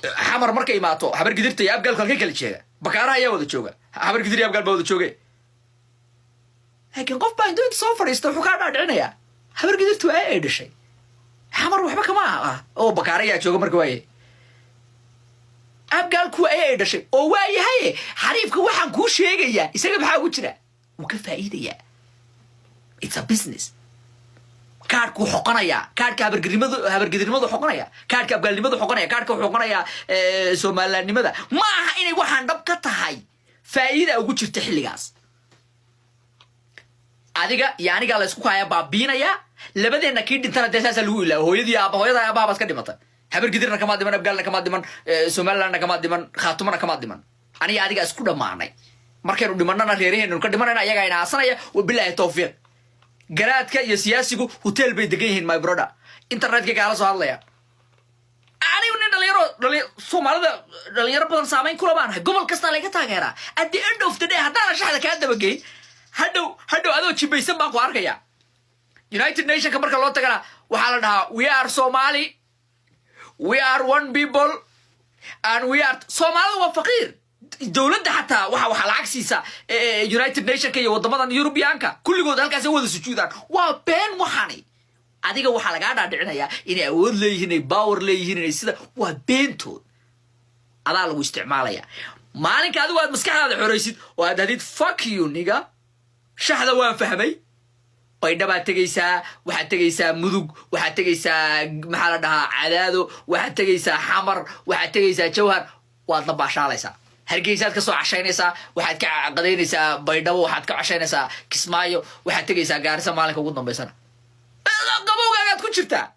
Xamar markay imaato, Habargidirta iyo Abgaalku halkay kala jeeda? Bakaaraha ayaa wada jooga, Habargidir iyo Abgaal baa wada jooge. Laakiin qof baa intuu inta soo fadhiista wuxuu kaa dhaadhicinayaa Habargidirtu ay dhashay Xamar waxba kama ah oo Bakaara ayaa jooga. Marka waaye Abgaalku ay dhashay oo waayahaye, xariifka waxaan kuu sheegayaa, isaga maxaa ugu jira? Wuu ka faa'iidayaa. It's a business. Kaadhkuu xoqonayaa, kaadhka habargidnimadu, habargidnimadu xoqonaya, kaadhka Abgaalnimadu xoqonaya, kaadhka wuxuu xoqonayaa Somalilandnimada. Ma aha inay waxaan dhab ka tahay, faa'iida ugu jirta xilligaas. Adiga iyo anigaa la isku kaaya baabiinayaa. Labadeenna kii dhintana dee saasaa lagu ilaawo. Hooyadii aaba, hooyada aabaha baad ka dhimatay. Habargidirna kamaa dhiman, Abgaalna kamaa dhiman, Somalilandna kamaa dhiman, Khaatumana kamaa dhiman. Aniga adiga isku dhammaanay. Markaynu dhimanana reeraheenu ka dhimanayna, ayagaa ina aasanaya. Wabilaahi tawfiiq. Garaadka iyo siyaasigu hotel bay degan yihiin, my brother. Internetka kaala soo hadlaya. Anigu nin dhalinyaro Soomaalida dhalinyaro badan saamayn kula baan ahay. Gobol kastaa laga taageeraa. At the end of the day, haddaanan shaxda kaa dabageyn, hadhow hadhow adoo jibaysan baan ku arkaya. United Nationka marka loo tagana waxaa la dhahaa, "We are Somali, we are one people and we are." Soomaalida waa faqiir. Dowladda xataa waxa lacag siisa United Nationka iyo wadamadan Yurubiyaanka. Kulligood halkaas wada sujuudaan. Waa been waxani. Adiga waxaa lagaa dhaadhicinayaa inay awood leeyihiin, inay power leeyihiin, inay sida. Waa beentood. Adaa lagu isticmaalaya. Maalinka adigu aad maskaxdaada xoraysid oo aad hadid, "Fuck you, nigga, shaxda waan fahmay," Baydhabaad tegaysaa, waxaad tegaysaa Mudug, waxaad tegaysaa, maxaa la dhahaa, Cadaado, waxaad tegaysaa Xamar, waxaad tegaysaa Jawhar, waad la baashaalaysaa. Hargeysaad ka soo cashaynaysaa, waxaad ka qadaynaysaa Baydhabo, waxaad ka cashaynaysaa Kismaayo, waxaad tegaysaa Gaarisa. Maalinka ugu dambaysana qabowgaagaad ku jirtaa.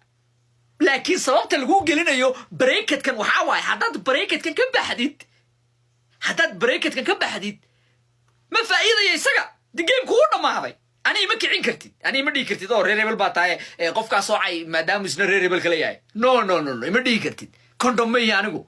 Laakiin sababta lagu gelinayo bracketkan waxaa waaye, haddaad bracketkan ka baxdid, haddaad bracketkan ka baxdid, ma faa'iidaya isaga. De gameku u dhammaaday. Ani ima kicin kartid, ani ima dhihi kartid oo reer hebel baa tahay, qofkaa soocay maadaama isna reer hebel kala yahay. No, no, no, no, ima dhihi kartid. Condom ma ihi anigu.